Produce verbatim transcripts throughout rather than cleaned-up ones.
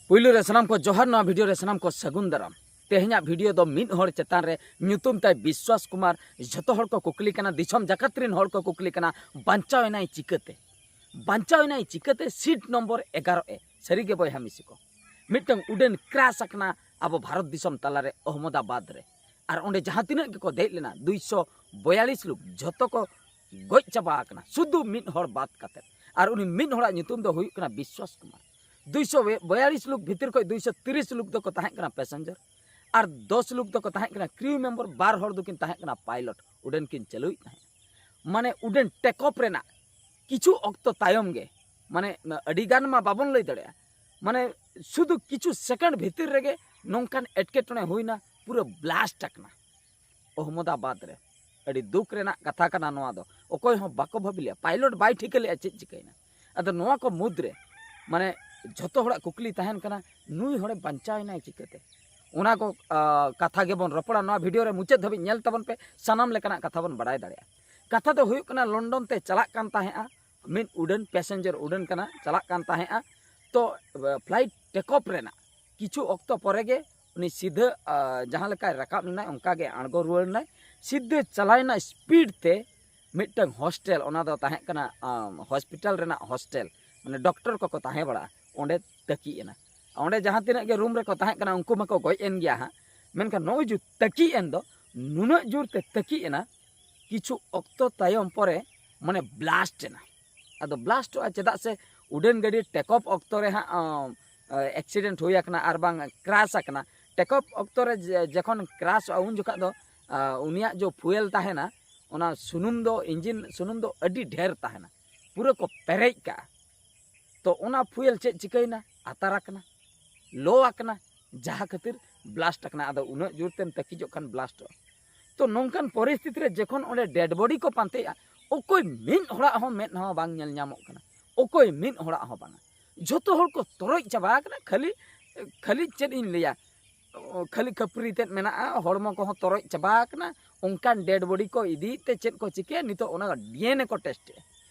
ᱯᱩᱭᱞᱩ ᱨᱮ ᱥᱟᱱᱟᱢ ᱠᱚ ᱡᱚᱦᱟᱨ, ᱱᱚᱣᱟ ᱵᱷᱤᱰᱤᱭᱳ ᱨᱮ ᱥᱟᱱᱟᱢ ᱠᱚ ᱥᱟᱹᱜᱩᱱ ᱫᱟᱨᱟᱢ᱾ ᱛᱮᱦᱮᱧᱟᱜ ᱵᱷᱤᱰᱤᱭᱳ ᱫᱚ ᱢᱤᱫ ᱦᱚᱲ ᱪᱮᱛᱟᱱ ᱨᱮ, ᱧᱩᱛᱩᱢ ᱛᱟᱭ ᱵᱤᱥᱣᱟᱥ ᱠᱩᱢᱟᱨ᱾ ᱡᱷᱚᱛᱚ ᱦᱚᱲ ᱠᱚ ᱠᱩᱠᱞᱤ ᱠᱟᱱᱟ, ᱫᱤᱥᱚᱢ ᱡᱟᱠᱟᱛ ᱨᱮᱱ ᱦᱚᱲ ᱠᱚ ᱠᱩᱠᱞᱤ ᱠᱟᱱᱟ, ᱵᱟᱧᱪᱟᱣ ᱮᱱᱟᱭ ᱪᱤᱠᱟᱹᱛᱮ? ᱵᱟᱧᱪᱟᱣ ᱮᱱᱟᱭ ᱪᱤᱠᱟᱹᱛᱮ ᱥᱤᱴ ᱱᱚᱢᱵᱚᱨ ᱮᱜᱟᱨᱚ ᱮ? ᱥᱟᱹᱨᱤᱜᱮ ᱵᱚᱭᱦᱟ ᱢᱤᱥᱤ ᱠᱚ, ᱢᱤᱫᱴᱟᱝ ᱩᱰᱟᱹᱱ ᱠᱨᱟᱥ ᱟᱠᱟᱱᱟ ᱟᱵᱚ ᱵᱷᱟᱨᱚᱛ ᱫᱤᱥᱚᱢ ᱛᱟᱞᱟᱨᱮ ᱚᱦᱢᱚᱫᱟᱵᱟᱫᱽ ᱨᱮ᱾ ᱟᱨ ᱚᱸᱰᱮ ᱡᱟᱦᱟᱸ ᱛᱤᱱᱟᱹᱜ ᱜᱮᱠᱚ ᱫᱮᱡ ᱞᱮᱱᱟ, ᱫᱩᱭᱥᱚ ᱵᱚᱭᱟᱞᱤᱥ ᱞᱳᱠ, ᱡᱷᱚᱛᱚ ᱠᱚ ᱜᱚᱡ ᱪᱟᱵᱟ ᱟᱠᱟᱱᱟ, ᱥᱩᱫᱷᱩ ᱢᱤᱫ ᱦᱚᱲ ᱵᱟᱫ ᱠᱟᱛᱮ᱾ ᱟᱨ ᱩᱱᱤ ᱢᱤᱫ ᱦᱚᱲᱟᱜ ᱧᱩᱛᱩᱢ ᱫᱚ ᱦᱩᱭᱩᱜ ᱠᱟᱱᱟ ᱵᱤᱥᱣᱟᱥ ᱠᱩᱢᱟᱨ᱾ ᱫᱩᱭᱥᱚ ᱵᱚᱭᱟᱞᱤᱥ ᱞᱳᱠ ᱵᱷᱤᱛᱤᱨ ᱠᱷᱚᱱ ᱫᱩᱭᱥᱚ ᱛᱤᱨᱤᱥ ᱞᱳᱠ ᱫᱚᱠᱚ ᱛᱟᱦᱮᱸ ᱠᱟᱱᱟ ᱯᱮᱥᱮᱧᱡᱟᱨ, ᱟᱨ ᱫᱚᱥ ᱞᱳᱠ ᱫᱚᱠᱚ ᱛᱟᱦᱮᱸ ᱠᱟᱱᱟ ᱠᱨᱤᱣ ᱢᱮᱢᱵᱟᱨ, ᱵᱟᱨ ᱦᱚᱲ ᱫᱚᱠᱤᱱ ᱛᱟᱦᱮᱸ ᱠᱟᱱᱟ ᱯᱟᱭᱞᱚᱴ, ᱩᱰᱟᱹᱱ ᱠᱤᱱ ᱪᱟᱹᱞᱩᱭᱮᱫ ᱛᱟᱦᱮᱸᱫ᱾ ᱢᱟᱱᱮ ᱩᱰᱟᱹᱱ ᱴᱮᱠ ᱚᱯᱷ ᱨᱮᱱᱟᱜ ᱠᱤᱪᱷᱩ ᱚᱠᱛᱚ ᱛᱟᱭᱚᱢ ᱜᱮ, ᱢᱟᱱᱮ ᱟᱹᱰᱤ ᱜᱟᱱ ᱢᱟ ᱵᱟᱵᱚᱱ ᱞᱟᱹᱭ ᱫᱟᱲᱮᱭᱟᱜᱼᱟ, ᱢᱟᱱᱮ ᱥᱩᱫᱷᱩ ᱠᱤᱪᱷᱩ ᱥᱮᱠᱮᱱᱰ ᱵᱷᱤᱛᱤᱨ ᱨᱮᱜᱮ ᱱᱚᱝᱠᱟᱱ ᱮᱴᱠᱮᱴᱚᱬᱮ ᱦᱩᱭᱱᱟ, ᱯᱩᱨᱟᱹ ᱵᱞᱟᱥᱴ ᱟᱠᱟᱱᱟ ᱚᱦᱢᱚᱫᱟᱵᱟᱫᱽ ᱨᱮ᱾ ᱟᱹᱰᱤ ᱫᱩᱠ ᱨᱮᱱᱟᱜ ᱠᱟᱛᱷᱟ ᱠᱟᱱᱟ ᱱᱚᱣᱟ ᱫᱚ᱾ ᱚᱠᱚᱭ ᱦᱚᱸ ᱵᱟᱠᱚ ᱵᱷᱟᱹᱵᱤ ᱞᱮᱫᱼᱟ, ᱯᱟᱭᱞᱚᱴ ᱵᱟᱭ ᱴᱷᱤᱠᱟᱹ ᱞᱮᱫᱼᱟ ᱪᱮᱫ ᱪᱤᱠᱟᱹᱭᱮᱱᱟ᱾ ᱟᱫᱚ ᱱᱚᱣᱟ ᱠᱚ ᱢᱩᱫᱽᱨᱮ ᱢᱟᱱᱮ ᱡᱷᱚᱛᱚ ᱦᱚᱲᱟᱜ ᱠᱩᱠᱞᱤ ᱛᱟᱦᱮᱱ ᱠᱟᱱᱟ, ᱱᱩᱭ ᱦᱚᱲᱮ ᱵᱟᱧᱪᱟᱣ ᱮᱱᱟᱭ ᱪᱤᱠᱟᱹᱛᱮ? ᱚᱱᱟ ᱠᱚ, ᱟ, ᱠᱟᱛᱷᱟ ᱜᱮᱵᱚᱱ ᱨᱚᱯᱚᱲᱟ᱾ ᱱᱚᱣᱟ ᱵᱷᱤᱰᱤᱭᱳ ᱨᱮ ᱢᱩᱪᱟᱹᱫ ᱫᱷᱟᱹᱵᱤᱡ ᱧᱮᱞ ᱛᱟᱵᱚᱱ ᱯᱮ, ᱥᱟᱱᱟᱢ ᱞᱮᱠᱟᱱᱟᱜ ᱠᱟᱛᱷᱟ ᱵᱚᱱ ᱵᱟᱲᱟᱭ ᱫᱟᱲᱮᱭᱟᱜᱼᱟ᱾ ᱠᱟᱛᱷᱟ ᱫᱚ ᱦᱩᱭᱩᱜ ᱠᱟᱱᱟ, ᱞᱚᱱᱰᱚᱱ ᱛᱮ ᱪᱟᱞᱟᱜ ᱠᱟᱱ ᱛᱟᱦᱮᱸᱜᱼᱟ, ᱢᱤᱫ ᱩᱰᱟᱹᱱ, ᱯᱮᱥᱮᱧᱡᱟᱨ ᱩᱰᱟᱹᱱ ᱠᱟᱱᱟ, ᱪᱟᱞᱟᱜ ᱠᱟᱱ ᱛᱟᱦᱮᱸᱜᱼᱟ᱾ ᱛᱚ, ᱟ, ᱯᱷᱞᱟᱭᱤᱴ ᱴᱮᱠ ᱚᱯᱷ ᱨᱮᱱᱟᱜ ᱠᱤᱪᱷᱩ ᱚᱠᱛᱚ ᱯᱚᱨᱮ ᱜᱮ ᱩᱱᱤ ᱥᱤᱫᱷᱟᱹ, ᱟ, ᱡᱟᱦᱟᱸ ᱞᱮᱠᱟᱭ ᱨᱟᱠᱟᱵ ᱞᱮᱱᱟᱭ, ᱚᱱᱠᱟ ᱜᱮ ᱟᱬᱜᱚ ᱨᱩᱣᱟᱹᱲ ᱮᱱᱟᱭ᱾ ᱥᱤᱫᱷᱟᱹ ᱪᱟᱞᱟᱣ ᱮᱱᱟ ᱥᱯᱤᱰ ᱛᱮ ᱢᱤᱫᱴᱟᱝ ᱦᱳᱥᱴᱮᱞ, ᱚᱱᱟ ᱫᱚ ᱛᱟᱦᱮᱸ ᱠᱟᱱᱟ, ᱟᱢ, ᱦᱚᱥᱯᱤᱴᱟᱞ ᱨᱮᱱᱟᱜ ᱦᱳᱥᱴᱮᱞ, ᱢᱟᱱᱮ ᱰᱚᱠᱴᱚᱨ ᱠᱚᱠᱚ ᱛᱟᱦᱮᱸ ᱵᱟᱲᱟᱜᱼᱟ, ᱚᱸᱰᱮ ᱛᱟᱹᱠᱤᱡ ᱮᱱᱟ᱾ ᱚᱸᱰᱮ ᱡᱟᱦᱟᱸ ᱛᱤᱱᱟᱹᱜ ᱜᱮ ᱨᱩᱢ ᱨᱮᱠᱚ ᱛᱟᱦᱮᱸ ᱠᱟᱱᱟ, ᱩᱱᱠᱩ ᱢᱟᱠᱚ ᱜᱚᱡ ᱮᱱ ᱜᱮᱭᱟ ᱦᱟᱸᱜ, ᱢᱮᱱᱠᱷᱟᱱ ᱱᱚᱜᱼᱚᱭ ᱡᱮ ᱛᱟᱹᱠᱤᱡ ᱮᱱ ᱫᱚ, ᱱᱩᱱᱟᱹᱜ ᱡᱳᱨ ᱛᱮ ᱛᱟᱹᱠᱤᱡ ᱮᱱᱟ, ᱠᱤᱪᱷᱩ ᱚᱠᱛᱚ ᱛᱟᱭᱚᱢ ᱯᱚᱨᱮ ᱢᱟᱱᱮ ᱵᱞᱟᱥᱴ ᱮᱱᱟ᱾ ᱟᱫᱚ ᱵᱞᱟᱥᱴᱚᱜᱼᱟ ᱪᱮᱫᱟᱜ ᱥᱮ ᱩᱰᱟᱹᱱ ᱜᱟᱹᱰᱤ ᱴᱮᱠ ᱚᱯᱷ ᱚᱠᱛᱚ ᱨᱮ ᱦᱟᱸᱜ, ᱟᱸ, ᱮᱠᱥᱤᱰᱮᱱᱴ ᱦᱩᱭ ᱟᱠᱟᱱᱟ ᱟᱨ ᱵᱟᱝ ᱠᱨᱟᱥ ᱟᱠᱟᱱᱟ᱾ ᱴᱮᱠ ᱚᱯᱷ ᱚᱠᱛᱚ ᱨᱮ ᱡᱮ-, ᱡᱚᱠᱷᱚᱱ ᱠᱨᱟᱥᱚᱜᱼᱟ, ᱩᱱ ᱡᱚᱠᱷᱟᱜ ᱫᱚ, ᱟᱸ, ᱩᱱᱤᱭᱟᱜ ᱡᱚ ᱯᱷᱩᱭᱮᱞ ᱛᱟᱦᱮᱱᱟ, ᱚᱱᱟ ᱥᱩᱱᱩᱢ ᱫᱚ, ᱤᱧᱡᱤᱱ ᱥᱩᱱᱩᱢ ᱫᱚ ᱟᱹᱰᱤ ᱰᱷᱮᱨ ᱛᱟᱦᱮᱱᱟ, ᱯᱩᱨᱟᱹ ᱠᱚ ᱯᱮᱨᱮᱡ ᱠᱟᱜᱼᱟ᱾ ᱛᱚ ᱚᱱᱟ ᱯᱷᱩᱭᱮᱞ ᱪᱮᱫ ᱪᱤᱠᱟᱹᱭᱮᱱᱟ? ᱟᱛᱟᱨ ᱟᱠᱟᱱᱟ, ᱞᱚ ᱟᱠᱟᱱᱟ, ᱡᱟᱦᱟᱸ ᱠᱷᱟᱹᱛᱤᱨ ᱵᱞᱟᱥᱴ ᱟᱠᱟᱱᱟ᱾ ᱟᱫᱚ ᱩᱱᱟᱹᱜ ᱡᱳᱨ ᱛᱮᱢ ᱛᱟᱹᱠᱤᱡᱚᱜ ᱠᱷᱟᱱ ᱵᱞᱟᱥᱴᱚᱜᱼᱟ᱾ ᱛᱚ ᱱᱚᱝᱠᱟᱱ ᱯᱚᱨᱤᱥᱛᱷᱤᱛᱤ ᱨᱮ ᱡᱚᱠᱷᱚᱱ ᱚᱸᱰᱮ ᱰᱮᱰ ᱵᱚᱰᱤ ᱠᱚ ᱯᱟᱱᱛᱮᱭᱟ, ᱚᱠᱚᱭ ᱢᱤᱫ ᱦᱚᱲᱟᱜ ᱦᱚᱸ ᱢᱮᱫ ᱦᱚᱸ ᱵᱟᱝ ᱧᱮᱞ ᱧᱟᱢᱚᱜ ᱠᱟᱱᱟ, ᱚᱠᱚᱭ ᱢᱤᱫ ᱦᱚᱲᱟᱜ ᱦᱚᱸ ᱵᱟᱝᱟ᱾ ᱡᱷᱚᱛᱚ ᱦᱚᱲ ᱠᱚ ᱛᱚᱨᱚᱡ ᱪᱟᱵᱟ ᱟᱠᱟᱱᱟ᱾ ᱠᱷᱟᱹᱞᱤ, ᱠᱷᱟᱹᱞᱤ ᱪᱮᱫ ᱤᱧ ᱞᱟᱹᱭᱟ, ᱠᱷᱟᱹᱞᱤ ᱠᱷᱟᱹᱯᱨᱤ ᱛᱮᱫ ᱢᱮᱱᱟᱜᱼᱟ, ᱦᱚᱲᱢᱚ ᱠᱚᱦᱚᱸ ᱛᱚᱨᱚᱡ ᱪᱟᱵᱟ ᱟᱠᱟᱱᱟ᱾ ᱚᱱᱠᱟᱱ ᱰᱮᱰ ᱵᱚᱰᱤ ᱠᱚ ᱤᱫᱤᱭᱮᱫ ᱛᱮ ᱪᱮᱫ ᱠᱚ ᱪᱤᱠᱟᱹᱭᱟ? ᱱᱤᱛᱚᱜ ᱚᱱᱟ ᱰᱤ ᱮᱱ ᱮ ᱠᱚ ᱴᱮᱥᱴ ᱮᱫᱼᱟ᱾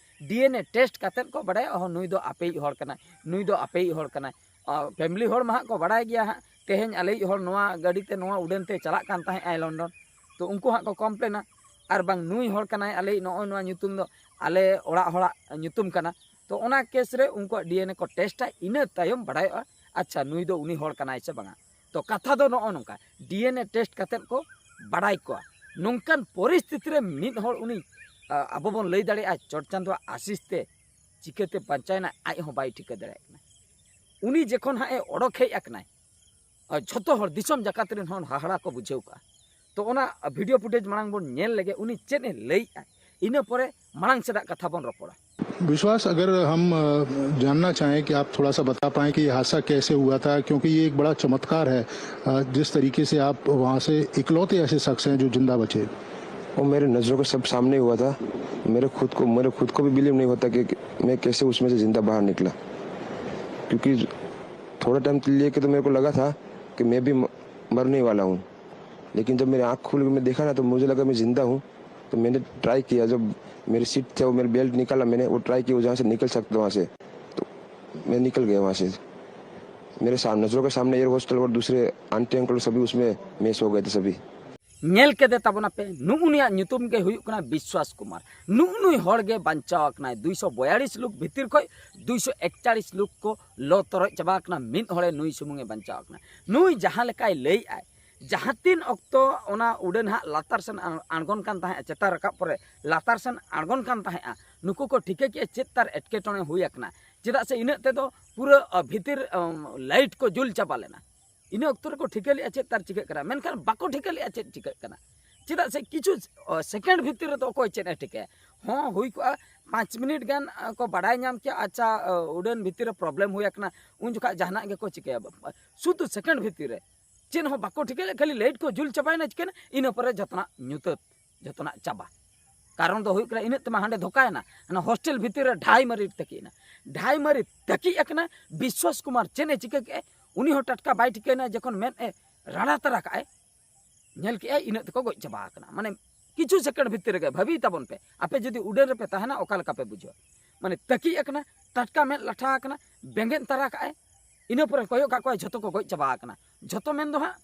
ᱰᱤ ᱮᱱ ᱮ ᱴᱮᱥᱴ ᱠᱟᱛᱮᱫ ᱠᱚ ᱵᱟᱰᱟᱭᱟ, ᱚᱦᱚ, ᱱᱩᱭ ᱫᱚ ᱟᱯᱮᱭᱤᱡ ᱦᱚᱲ ᱠᱟᱱᱟᱭ, ᱱᱩᱭ ᱫᱚ ᱟᱯᱮᱭᱤᱡ ᱦᱚᱲ ᱠᱟᱱᱟᱭ᱾ ᱯᱷᱮᱢᱤᱞᱤ ᱦᱚᱲ ᱢᱟ ᱦᱟᱸᱜ ᱠᱚ ᱵᱟᱲᱟᱭ ᱜᱮᱭᱟ ᱦᱟᱸᱜ, ᱛᱮᱦᱮᱧ ᱟᱞᱮᱭᱤᱡ ᱦᱚᱲ ᱱᱚᱣᱟ ᱜᱟᱹᱰᱤ ᱛᱮ, ᱱᱚᱣᱟ ᱩᱰᱟᱹᱱ ᱛᱮ ᱪᱟᱞᱟᱜ ᱠᱟᱱ ᱛᱟᱦᱮᱸᱜ ᱟᱭ ᱞᱚᱱᱰᱚᱱ, ᱛᱚ ᱩᱱᱠᱩ ᱦᱟᱸᱜ ᱠᱚ ᱠᱚᱢᱯᱞᱮᱱᱟ᱾ ᱟᱨ ᱵᱟᱝ ᱱᱩᱭ ᱦᱚᱲ ᱠᱟᱱᱟᱭ, ᱟᱞᱮᱭᱤᱡ ᱱᱚᱜᱼᱚᱭ ᱱᱚᱣᱟ ᱧᱩᱛᱩᱢ ᱫᱚ ᱟᱞᱮ ᱚᱲᱟᱜ ᱦᱚᱲᱟᱜ ᱧᱩᱛᱩᱢ ᱠᱟᱱᱟ, ᱛᱚ ᱚᱱᱟ ᱠᱮᱥ ᱨᱮ ᱩᱱᱠᱩᱣᱟᱜ ᱰᱤ ᱮᱱ ᱮ ᱠᱚ ᱴᱮᱥᱴᱟ, ᱤᱱᱟᱹ ᱛᱟᱭᱚᱢ ᱵᱟᱲᱟᱭᱚᱜᱼᱟ ᱟᱪᱪᱷᱟ ᱱᱩᱭ ᱫᱚ ᱩᱱᱤ ᱦᱚᱲ ᱠᱟᱱᱟᱭ ᱥᱮ ᱵᱟᱝᱟ᱾ ᱛᱚ ᱠᱟᱛᱷᱟ ᱫᱚ ᱱᱚᱜᱼᱚ ᱱᱚᱝᱠᱟ, ᱰᱤ ᱮᱱ ᱮ ᱴᱮᱥᱴ ᱠᱟᱛᱮᱫ ᱠᱚ ᱵᱟᱲᱟᱭ ᱠᱚᱣᱟ᱾ ᱱᱚᱝᱠᱟᱱ ᱯᱚᱨᱤᱥᱛᱷᱤᱛᱤ ᱨᱮ ᱢᱤᱫ ᱦᱚᱲ ᱩᱱᱤ, ᱟ, ᱟᱵᱚ ᱵᱚᱱ ᱞᱟᱹᱭ ᱫᱟᱲᱮᱭᱟᱜᱼᱟ ᱪᱚᱴ ᱪᱟᱸᱫᱳᱣᱟᱜ ᱟᱥᱤᱥ ᱛᱮ ᱪᱤᱠᱟᱹᱛᱮ ᱵᱟᱧᱪᱟᱣᱮᱱᱟ, ᱟᱡ ᱦᱚᱸ ᱵᱟᱭ ᱴᱷᱤᱠᱟᱹ ᱫᱟᱲᱮᱭᱟᱜ ᱠᱟᱱᱟ᱾ ᱩᱱᱤ ᱡᱚᱠᱷᱚᱱ ᱦᱟᱸᱜ ᱮ ᱚᱰᱚᱠ ᱦᱮᱡ ᱟᱠᱟᱱᱟᱭ, ᱟ, ᱡᱷᱚᱛᱚ ᱦᱚᱲ, ᱫᱤᱥᱚᱢ ᱡᱟᱠᱟᱛ ᱨᱮᱱ ᱦᱚᱲ ᱦᱟᱦᱟᱲᱟ ᱠᱚ ᱵᱩᱡᱷᱟᱹᱣ ᱠᱟᱜᱼᱟ᱾ ᱛᱚ ᱚᱱᱟ ᱵᱷᱤᱰᱤᱭᱳ ᱯᱷᱩᱴᱮᱡᱽ ᱢᱟᱲᱟᱝ ᱵᱚᱱ ᱧᱮᱞ ᱞᱮᱜᱮ, ᱩᱱᱤ ᱪᱮᱫ ᱮ ᱞᱟᱹᱭᱮᱜᱼᱟ, ᱤᱱᱟᱹ ᱯᱚᱨᱮ ᱢᱟᱲᱟᱝ ᱥᱮᱫᱟᱜ ᱠᱟᱛᱷᱟ ᱵᱚᱱ ᱨᱚᱯᱚᱲᱟ᱾ विश्वास, अगर हम अ, जानना चाहें कि आप थोड़ा सा बता पाएं कि ये हादसा कैसे हुआ था, क्योंकि ये एक बड़ा चमत्कार है, अ, जिस तरीके से आप वहाँ से इकलौते ऐसे शख्स हैं जो जिंदा बचे। वो मेरे नज़रों के सब सामने हुआ था। मेरे खुद को मेरे खुद को भी बिलीव नहीं होता कि कि मैं कैसे उसमें से ज़िंदा बाहर निकला, क्योंकि थोड़ा टाइम के लिए के तो मेरे को लगा था कि मैं भी म- मरने वाला हूँ, लेकिन जब मेरी आँख खुल के मैं देखा ना, तो मुझे लगा मैं ज़िंदा हूँ। तो मैंने ट्राई किया, जब मेरी सीट थे, वो मेरी बेल्ट निकाला, मैंने वो ट्राई किया जहाँ से निकल सकता वहाँ से, तो मैं निकल गया वहाँ से। मेरे सामने नज़रों के सामने एयर होस्टल और दूसरे आंटी अंकल सभी उसमें मेस हो गए थे सभी। ᱧᱮᱞ ᱠᱮᱫᱮ ᱛᱟᱵᱚᱱᱟᱯᱮ, ᱱᱩᱜᱼᱩ ᱱᱩᱭᱟᱜ ᱧᱩᱛᱩᱢ ᱜᱮ ᱦᱩᱭᱩᱜ ᱠᱟᱱᱟ ᱵᱤᱥᱣᱟᱥ ᱠᱩᱢᱟᱨ᱾ ᱱᱩᱜᱼᱩ ᱱᱩᱭ ᱦᱚᱲ ᱜᱮ ᱵᱟᱧᱪᱟᱣ ᱟᱠᱟᱱᱟᱭ᱾ ᱫᱩᱭᱥᱚ ᱵᱚᱭᱟᱲᱤᱥ ᱞᱳᱠ ᱵᱷᱤᱛᱤᱨ ᱠᱷᱚᱱ ᱫᱩᱭᱥᱚ ᱮᱠᱪᱟᱲᱤᱥ ᱞᱳᱠ ᱠᱚ ᱞᱚ ᱛᱚᱨᱚᱡ ᱪᱟᱵᱟ ᱟᱠᱟᱱᱟ᱾ ᱢᱤᱫ ᱦᱚᱲᱮ ᱱᱩᱭ ᱥᱩᱢᱩᱝ ᱮ ᱵᱟᱧᱪᱟᱣ ᱟᱠᱟᱱᱟ᱾ ᱱᱩᱭ ᱡᱟᱦᱟᱸ ᱞᱮᱠᱟᱭ ᱞᱟᱹᱭᱮᱫᱼᱟᱭ, ᱡᱟᱦᱟᱸ ᱛᱤᱱ ᱚᱠᱛᱚ ᱚᱱᱟ ᱩᱰᱟᱹᱱ ᱦᱟᱸᱜ ᱞᱟᱛᱟᱨ ᱥᱮᱱ ᱟᱬ- ᱟᱬᱜᱚᱱ ᱠᱟᱱ ᱛᱟᱦᱮᱸᱫᱼᱟ, ᱪᱮᱛᱟᱱ ᱨᱟᱠᱟᱵ ᱯᱚᱨᱮ ᱞᱟᱛᱟᱨ ᱥᱮᱱ ᱟᱬᱜᱚᱱ ᱠᱟᱱ ᱛᱟᱦᱮᱸᱫᱼᱟ, ᱱᱩᱠᱩ ᱠᱚ ᱴᱷᱤᱠᱟᱹ ᱠᱮᱫᱼᱟ ᱪᱮᱫ ᱛᱟᱨ ᱮᱴᱠᱮᱴᱚᱬᱮ ᱦᱩᱭ ᱟᱠᱟᱱᱟ᱾ ᱪᱮᱫᱟᱜ ᱥᱮ ᱤᱱᱟᱹᱜ ᱛᱮᱫᱚ ᱯᱩᱨᱟᱹ ᱟᱹ, ᱵᱷᱤᱛᱤᱨ ᱟᱢ, ᱞᱟᱭᱤᱴ ᱠᱚ ᱡᱩᱞ ᱪᱟᱵᱟ ᱞᱮᱱᱟ᱾ ᱤᱱᱟᱹ ᱚᱠᱛᱚ ᱨᱮᱠᱚ ᱴᱷᱤᱠᱟᱹ ᱞᱮᱫᱼᱟ ᱪᱮᱫ ᱛᱟᱨ ᱪᱤᱠᱟᱹᱜ ᱠᱟᱱᱟ, ᱢᱮᱱᱠᱷᱟᱱ ᱵᱟᱠᱚ ᱴᱷᱤᱠᱟᱹ ᱞᱮᱫᱼᱟ ᱪᱮᱫ ᱪᱤᱠᱟᱹᱜ ᱠᱟᱱᱟ᱾ ᱪᱮᱫᱟᱜ ᱥᱮ ᱠᱤᱪᱷᱩ ᱥᱮᱠᱮᱱᱰ ᱵᱷᱤᱛᱤᱨ ᱨᱮᱫᱚ ᱚᱠᱚᱭ ᱪᱮᱫ ᱮ ᱴᱷᱤᱠᱟᱹᱭᱟ? ᱦᱚᱸ, ᱦᱩᱭ ᱠᱚᱜᱼᱟ ᱯᱟᱸᱪ ᱢᱤᱱᱤᱴ ᱜᱟᱱ ᱠᱚ ᱵᱟᱲᱟᱭ ᱧᱟᱢ ᱠᱮᱭᱟ, ᱟᱪᱪᱷᱟ, ᱩᱰᱟᱹᱱ ᱵᱷᱤᱛᱤᱨ ᱨᱮ ᱯᱨᱚᱵᱞᱮᱢ ᱦᱩᱭ ᱟᱠᱟᱱᱟ, ᱩᱱ ᱡᱚᱠᱷᱟᱡ ᱡᱟᱦᱟᱱᱟᱜ ᱜᱮᱠᱚ ᱪᱤᱠᱟᱹᱭᱟ᱾ ᱥᱩᱫᱷᱩ ᱥᱮᱠᱮᱱᱰ ᱵᱷᱤᱛᱤᱨ ᱨᱮ ᱪᱮᱫ ᱦᱚᱸ ᱵᱟᱠᱚ ᱴᱷᱤᱠᱟᱹ ᱞᱮᱫ, ᱠᱷᱟᱹᱞᱤ ᱞᱟᱭᱤᱴ ᱠᱚ ᱡᱩᱞ ᱪᱟᱵᱟᱭᱮᱱᱟ, ᱪᱤᱠᱟᱹᱭᱮᱱᱟ, ᱤᱱᱟᱹ ᱯᱚᱨᱮ ᱡᱚᱛᱚᱱᱟᱜ ᱧᱩᱛᱟᱹᱛ, ᱡᱚᱛᱚᱱᱟᱜ ᱪᱟᱵᱟ᱾ ᱠᱟᱨᱚᱱ ᱫᱚ ᱦᱩᱭᱩᱜ ᱠᱟᱱᱟ ᱤᱱᱟᱹᱜ ᱛᱮᱢᱟ ᱦᱟᱸᱰᱮ ᱫᱷᱚᱠᱟᱭᱮᱱᱟ, ᱚᱱᱟ ᱦᱳᱥᱴᱮᱞ ᱵᱷᱤᱛᱤᱨ ᱨᱮ ᱰᱷᱟᱭ ᱢᱟᱹᱨᱤ ᱛᱟᱹᱠᱤᱡ ᱮᱱᱟ᱾ ᱰᱷᱟᱭ ᱢᱟᱹᱨᱤ ᱛᱟᱹᱠᱤᱡ ᱟᱠᱟᱱᱟ᱾ ᱵᱤᱥᱣᱟᱥ ᱠᱩᱢᱟᱨ ᱪᱮᱫ ᱮ ᱪᱤᱠᱟᱹ ᱠᱮᱫᱼᱟ, ᱩᱱᱤ ᱦᱚᱸ ᱴᱟᱴᱠᱟ ᱵᱟᱭ ᱴᱷᱤᱠᱟᱹᱭᱮᱱᱟ᱾ ᱡᱚᱠᱷᱚᱱ ᱢᱮᱫ ᱮ ᱨᱟᱲᱟ ᱛᱟᱨᱟ ᱠᱟᱜᱼᱟᱭ, ᱧᱮᱞ ᱠᱮᱫᱼᱟᱭ ᱤᱱᱟᱹᱜ ᱛᱮᱠᱚ ᱜᱚᱡ ᱪᱟᱵᱟ ᱟᱠᱟᱱᱟ᱾ ᱢᱟᱱᱮ ᱠᱤᱪᱷᱩ ᱥᱮᱠᱮᱱᱰ ᱵᱷᱤᱛᱤᱨ ᱨᱮᱜᱮ, ᱵᱷᱟᱹᱵᱤ ᱛᱟᱵᱚᱱ ᱯᱮ, ᱟᱯᱮ ᱡᱩᱫᱤ ᱩᱰᱟᱹᱱ ᱨᱮᱯᱮ ᱛᱟᱦᱮᱱᱟ ᱚᱠᱟ ᱞᱮᱠᱟ ᱯᱮ ᱵᱩᱡᱷᱟᱹᱣᱟ? ᱢᱟᱱᱮ ᱛᱟᱹᱠᱤᱡ ᱟᱠᱟᱱᱟ, ᱴᱟᱴᱠᱟ ᱢᱮᱫ ᱞᱟᱴᱷᱟ ᱟᱠᱟᱱᱟ, ᱵᱮᱸᱜᱮᱫ ᱛᱟᱨᱟ ᱠᱟᱜᱼᱟᱭ᱾ ᱤᱱᱟᱹ ᱯᱚᱨᱮ ᱠᱚᱭᱚᱜ ᱠᱟᱜ ᱠᱚᱣᱟᱭ, ᱡᱷᱚᱛᱚ ᱠᱚ ᱜᱚᱡ ᱪᱟᱵᱟ ᱟᱠᱟᱱᱟ᱾ ᱡᱷᱚᱛᱚ ᱢᱮᱱ ᱫᱚ ᱦᱟᱸᱜ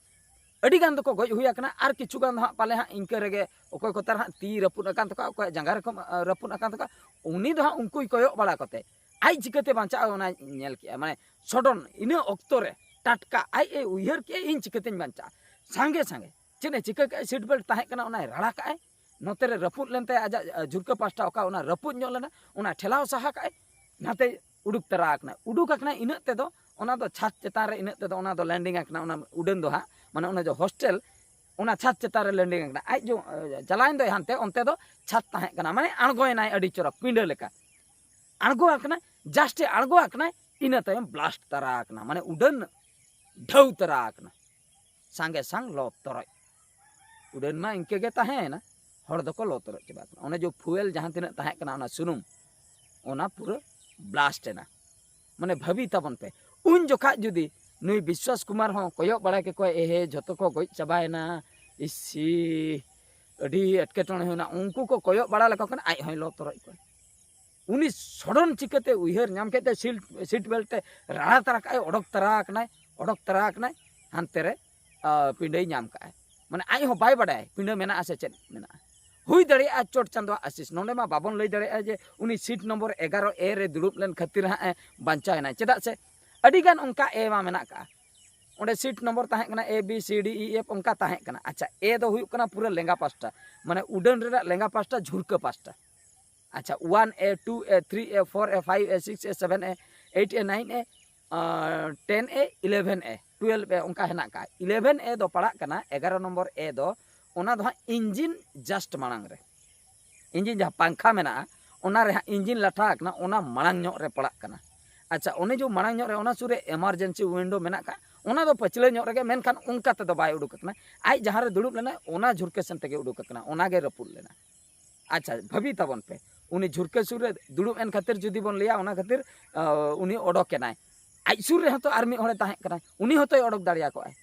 ᱟᱹᱰᱤ ᱜᱟᱱ ᱫᱚᱠᱚ ᱜᱚᱡ ᱦᱩᱭ ᱟᱠᱟᱱᱟ, ᱟᱨ ᱠᱤᱪᱷᱩ ᱜᱟᱱ ᱫᱚ ᱦᱟᱸᱜ ᱯᱟᱞᱮ ᱦᱟᱸᱜ ᱤᱱᱠᱟᱹ ᱨᱮᱜᱮ ᱚᱠᱚᱭ ᱠᱚᱛᱮ ᱦᱟᱸᱜ ᱛᱤ ᱨᱟᱹᱯᱩᱫ ᱟᱠᱟᱱ ᱛᱟᱠᱚᱣᱟ, ᱚᱠᱚᱭᱟᱜ ᱡᱟᱸᱜᱟ ᱨᱮᱠᱚ, ᱟᱸ, ᱨᱟᱹᱯᱩᱫ ᱟᱠᱟᱱ ᱛᱟᱠᱚᱣᱟ, ᱩᱱᱤ ᱫᱚ ᱦᱟᱸᱜ ᱩᱱᱠᱩᱭ ᱠᱚᱭᱚᱜ ᱵᱟᱲᱟ ᱠᱚᱛᱮ ᱟᱡ ᱪᱤᱠᱟᱹᱛᱮ ᱵᱟᱧᱪᱟᱜᱼᱟ ᱚᱱᱟᱭ ᱧᱮᱞ ᱠᱮᱜᱼᱟ᱾ ᱢᱟᱱᱮ ᱥᱚᱰᱚᱱ ᱤᱱᱟᱹ ᱚᱠᱛᱚ ᱨᱮ ᱴᱟᱴᱠᱟ ᱟᱡ ᱮ ᱩᱭᱦᱟᱹᱨ ᱠᱮᱜᱼᱟ, "ᱤᱧ ᱪᱤᱠᱟᱹᱛᱮᱧ ᱵᱟᱧᱪᱟᱜᱼᱟ?" ᱥᱟᱸᱜᱮ ᱥᱟᱸᱜᱮ ᱪᱮᱫ ᱮ ᱪᱤᱠᱟᱹ ᱠᱮᱜᱼᱟ, ᱥᱤᱴ ᱵᱮᱞᱴ ᱛᱟᱦᱮᱸ ᱠᱟᱱᱟ, ᱚᱱᱟᱭ ᱨᱟᱲᱟ ᱠᱟᱜᱼᱟᱭ, ᱱᱚᱛᱮ ᱨᱮ ᱨᱟᱹᱯᱩᱫ ᱞᱮᱱ ᱛᱟᱭᱟ ᱟᱡᱟᱜ, ᱟ, ᱡᱷᱩᱨᱠᱟᱹ ᱯᱟᱥᱴᱟ ᱚᱠᱟ ᱚᱱᱟ ᱨᱟᱹᱯᱩᱫ ᱧᱚᱜ ᱞᱮᱱᱟ, ᱚᱱᱟ ᱴᱷᱮᱞᱟᱣ ᱥᱟᱦᱟ ᱠᱟᱜᱼᱟᱭ, ᱱᱟᱛᱮ ᱩᱰᱩᱠ ᱛᱟᱨᱟ ᱟᱠᱟᱱᱟᱭ᱾ ᱩᱰᱩᱠ ᱟᱠᱟᱱᱟᱭ ᱤᱱᱟᱹᱜ ᱛᱮᱫᱚ ᱚᱱᱟ ᱫᱚ ᱪᱷᱟᱛ ᱪᱮᱛᱟᱱ ᱨᱮ ᱤᱱᱟᱹᱜ ᱛᱮᱫᱚ ᱚᱱᱟ ᱫᱚ ᱞᱮᱱᱰᱤᱝ ᱟᱠᱟᱱᱟ, ᱚᱱᱟ ᱩᱰᱟᱹᱱ ᱫᱚ ᱦᱟᱸᱜ, ᱢᱟᱱᱮ ᱚᱱᱟ ᱡᱮ ᱦᱳᱥᱴᱮᱞ, ᱚᱱᱟ ᱪᱷᱟᱛ ᱪᱮᱛᱟᱱ ᱨᱮ ᱞᱮᱱᱰᱤᱝ ᱟᱠᱟᱱᱟ᱾ ᱟᱡ ᱡᱚ, ᱮ, ᱪᱟᱞᱟᱣᱮᱱ ᱫᱚᱭ ᱦᱟᱱᱛᱮ, ᱚᱱᱛᱮ ᱫᱚ ᱪᱷᱟᱛ ᱛᱟᱦᱮᱸ ᱠᱟᱱᱟ, ᱢᱟᱱᱮ ᱟᱬᱜᱚᱭᱮᱱᱟᱭ ᱟᱹᱰᱤ ᱪᱚᱨᱚᱠ ᱯᱤᱸᱰᱟᱹ ᱞᱮᱠᱟ᱾ ᱟᱬᱜᱚ ᱟᱠᱟᱱᱟᱭ, just ᱮ ᱟᱬᱜᱚ ᱟᱠᱟᱱᱟᱭ, ᱤᱱᱟᱹ ᱛᱟᱭᱚᱢ ᱵᱞᱟᱥᱴ ᱛᱟᱨᱟ ᱟᱠᱟᱱᱟ, ᱢᱟᱱᱮ ᱩᱰᱟᱹᱱ ᱰᱷᱟᱹᱣ ᱛᱟᱨᱟ ᱟᱠᱟᱱᱟ᱾ ᱥᱟᱸᱜᱮ ᱥᱟᱝ ᱞᱚ ᱛᱚᱨᱚᱡ᱾ ᱩᱰᱟᱹᱱ ᱢᱟ ᱤᱱᱠᱟᱹ ᱜᱮ ᱛᱟᱦᱮᱸᱭᱮᱱᱟ, ᱦᱚᱲ ᱫᱚᱠᱚ ᱞᱚ ᱛᱚᱨᱚᱡ ᱪᱟᱵᱟ ᱠᱟᱱᱟ᱾ ᱚᱱᱮ ᱡᱮ ᱯᱷᱩᱭᱮᱞ ᱡᱟᱦᱟᱸ ᱛᱤᱱᱟᱹᱜ ᱛᱟᱦᱮᱸ ᱠᱟᱱᱟ, ᱚᱱᱟ ᱥᱩᱱᱩᱢ, ᱚᱱᱟ ᱯᱩᱨᱟᱹ ᱵᱞᱟᱥᱴ ᱮᱱᱟ᱾ ᱢᱟᱱᱮ ᱵᱷᱟᱹᱵᱤ ᱛᱟᱵᱚᱱ ᱯᱮ, ᱩᱱ ᱡᱚᱠᱷᱟᱡ ᱡᱩᱫᱤ ᱱᱩᱭ ᱵᱤᱥᱣᱟᱥ ᱠᱩᱢᱟᱨ ᱦᱚᱸ ᱠᱚᱭᱚᱜ ᱵᱟᱲᱟᱭ ᱠᱮᱠᱚᱣᱟᱭ, "ᱮᱦᱮ, ᱡᱷᱚᱛᱚ ᱠᱚ ᱜᱚᱡ ᱪᱟᱵᱟᱭᱮᱱᱟ, ᱤᱥᱤ, ᱟᱹᱰᱤ ᱮᱴᱠᱮᱴᱚᱬᱮ ᱦᱩᱭᱱᱟ", ᱩᱱᱠᱩ ᱠᱚ ᱠᱚᱭᱚᱜ ᱵᱟᱲᱟ ᱞᱮᱠᱚ ᱠᱷᱟᱱ ᱟᱡ ᱦᱚᱸᱭ ᱞᱚ ᱛᱚᱨᱚᱡ ᱠᱚᱣᱟ᱾ ᱩᱱᱤ ᱥᱚᱰᱚᱱ ᱪᱤᱠᱟᱹᱛᱮ ᱩᱭᱦᱟᱹᱨ ᱧᱟᱢ ᱠᱮᱫ ᱛᱮ ᱥᱤᱞ-, ᱥᱤᱴ ᱵᱮᱞᱴ ᱮ ᱨᱟᱲᱟ ᱛᱟᱨᱟ ᱠᱟᱜᱼᱟᱭ, ᱚᱰᱚᱠ ᱛᱟᱨᱟ ᱟᱠᱟᱱᱟᱭ, ᱚᱰᱚᱠ ᱛᱟᱨᱟ ᱟᱠᱟᱱᱟᱭ, ᱦᱟᱱᱛᱮ ᱨᱮ, ᱟ, ᱯᱤᱸᱰᱟᱹᱭ ᱧᱟᱢ ᱠᱟᱜᱼᱟᱭ᱾ ᱢᱟᱱᱮ ᱟᱡ ᱦᱚᱸ ᱵᱟᱭ ᱵᱟᱰᱟᱭᱟ ᱯᱤᱸᱰᱟᱹ ᱢᱮᱱᱟᱜᱼᱟ ᱥᱮ ᱪᱮᱫ ᱢᱮᱱᱟᱜᱼᱟ᱾ ᱦᱩᱭ ᱫᱟᱲᱮᱭᱟᱜᱼᱟ ᱪᱚᱴ ᱪᱟᱸᱫᱳᱣᱟᱜ ᱟᱥᱤᱥ᱾ ᱱᱚᱸᱰᱮ ᱢᱟ ᱵᱟᱵᱚᱱ ᱞᱟᱹᱭ ᱫᱟᱲᱮᱭᱟᱜᱼᱟ ᱡᱮ ᱩᱱᱤ ᱥᱤᱴ ᱱᱚᱢᱵᱚᱨ ᱮᱜᱟᱨᱚ ᱮ ᱨᱮ ᱫᱩᱲᱩᱵ ᱞᱮᱱ ᱠᱷᱟᱹᱛᱤᱨ ᱦᱟᱸᱜ ᱮ ᱵᱟᱧᱪᱟᱣ ᱮᱱᱟᱭ᱾ ᱪᱮᱫᱟᱜ ᱥᱮ ᱟᱹᱰᱤ ᱜᱟᱱ ᱚᱱᱠᱟ ᱮ ᱢᱟ ᱢᱮᱱᱟᱜ ᱠᱟᱜᱼᱟ᱾ ᱚᱸᱰᱮ ᱥᱤᱴ ᱱᱚᱢᱵᱚᱨ ᱛᱟᱦᱮᱸ ᱠᱟᱱᱟ A B C D E F, ᱚᱱᱠᱟ ᱛᱟᱦᱮᱸ ᱠᱟᱱᱟ᱾ ᱟᱪᱪᱷᱟ, ᱮ ᱫᱚ ᱦᱩᱭᱩᱜ ᱠᱟᱱᱟ ᱯᱩᱨᱟᱹ ᱞᱮᱸᱜᱟ ᱯᱟᱥᱴᱟ, ᱢᱟᱱᱮ ᱩᱰᱟᱹᱱ ᱨᱮᱱᱟᱜ ᱞᱮᱸᱜᱟ ᱯᱟᱥᱴᱟ, ᱡᱷᱩᱨᱠᱟᱹ ᱯᱟᱥᱴᱟ᱾ ᱟᱪᱪᱷᱟ, one A, two A, three A, four A, five A, six A, seven A, eight A, nine A, R ten A, eleven A, twelve A, ᱚᱱᱠᱟ ᱦᱮᱱᱟᱜ ᱠᱟᱜᱼᱟ᱾ Eleven A ᱫᱚ ᱯᱟᱲᱟᱜ ᱠᱟᱱᱟ, ᱮᱜᱟᱨᱚ ᱱᱚᱢᱵᱚᱨ A ᱫᱚ, ᱚᱱᱟ ᱫᱚ ᱦᱟᱸᱜ ᱤᱧᱡᱤᱱ just ᱢᱟᱲᱟᱝ ᱨᱮ, ᱤᱧᱡᱤᱱ ᱡᱟᱦᱟᱸ ᱯᱟᱝᱠᱷᱟ ᱢᱮᱱᱟᱜᱼᱟ, ᱚᱱᱟ ᱨᱮ ᱦᱟᱸᱜ ᱤᱧᱡᱤᱱ ᱞᱟᱴᱷᱟ ᱟᱠᱟᱱᱟ, ᱚᱱᱟ ᱢᱟᱲᱟᱝ ᱧᱚᱜ ᱨᱮ ᱯᱟᱲᱟᱜ ᱠᱟᱱᱟ᱾ ᱟᱪᱪᱷᱟ, ᱚᱱᱮ ᱡᱮ ᱢᱟᱲᱟᱝ ᱧᱚᱜ ᱨᱮ, ᱚᱱᱟ ᱥᱩᱨ ᱨᱮ emergency window ᱢᱮᱱᱟᱜ ᱠᱟᱜᱼᱟ, ᱚᱱᱟ ᱫᱚ ᱯᱟᱹᱪᱷᱞᱟᱹ ᱧᱚᱜ ᱨᱮᱜᱮ, ᱢᱮᱱᱠᱷᱟᱱ ᱚᱱᱠᱟ ᱛᱮᱫᱚ ᱵᱟᱭ ᱩᱰᱩᱠ ᱟᱠᱟᱱᱟ᱾ ᱟᱡ ᱡᱟᱦᱟᱸ ᱨᱮ ᱫᱩᱲᱩᱵ ᱞᱮᱱᱟᱭ, ᱚᱱᱟ ᱡᱷᱩᱨᱠᱟᱹ ᱥᱮᱱ ᱛᱮᱜᱮ ᱩᱰᱩᱠ ᱟᱠᱟᱱᱟ, ᱚᱱᱟ ᱜᱮ ᱨᱟᱹᱯᱩᱫ ᱞᱮᱱᱟ᱾ ᱟᱪᱪᱷᱟ, ᱵᱷᱟᱹᱵᱤ ᱛᱟᱵᱚᱱ ᱯᱮ, ᱩᱱᱤ ᱡᱷᱩᱨᱠᱟᱹ ᱥᱩᱨ ᱨᱮ ᱫᱩᱲᱩᱵ ᱮᱱ ᱠᱷᱟᱹᱛᱤᱨ ᱡᱩᱫᱤ ᱵᱚᱱ ᱞᱟᱹᱭᱟ, ᱚᱱᱟ ᱠᱷᱟᱹᱛᱤᱨ, ᱟ, ᱩᱱᱤ ᱚᱰᱚᱠ ᱮᱱᱟᱭ᱾ ᱟᱡ ᱥᱩᱨ ᱨᱮᱦᱚᱸ ᱛᱚ ᱟᱨ ᱢᱤᱫ ᱦᱚᱲᱮ ᱛᱟᱦᱮᱸ ᱠᱟᱱᱟᱭ, ᱩᱱᱤ ᱦᱚᱸᱛᱚᱭ ᱚᱰᱚᱠ ᱫᱟᱲᱮᱭᱟᱠᱚᱣᱟᱭ᱾